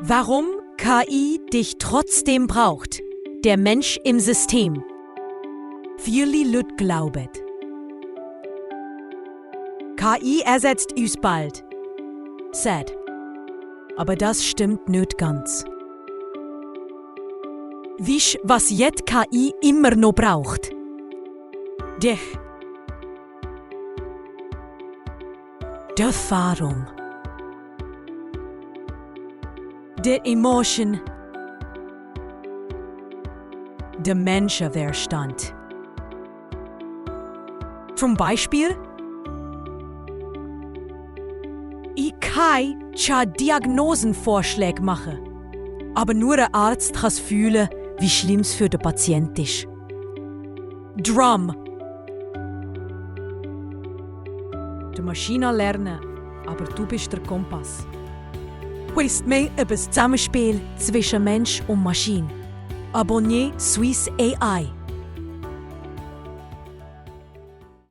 Warum KI dich trotzdem braucht. Der Mensch im System. Viele Leute glauben. KI ersetzt uns bald. Sad. Aber das stimmt nicht ganz. Weißt, was jetzt KI immer noch braucht? Dich. Die Erfahrung. Der Emotion. Der Menschenverstand. Zum Beispiel, ich kann Diagnosenvorschläge machen, aber nur ein Arzt kann fühlen, wie schlimm es für den Patient ist. Drum. Die Maschine lernen, aber du bist der Kompass. Hier ist mehr über das Zusammenspiel zwischen Mensch und Maschine. Abonnier Swiss AI.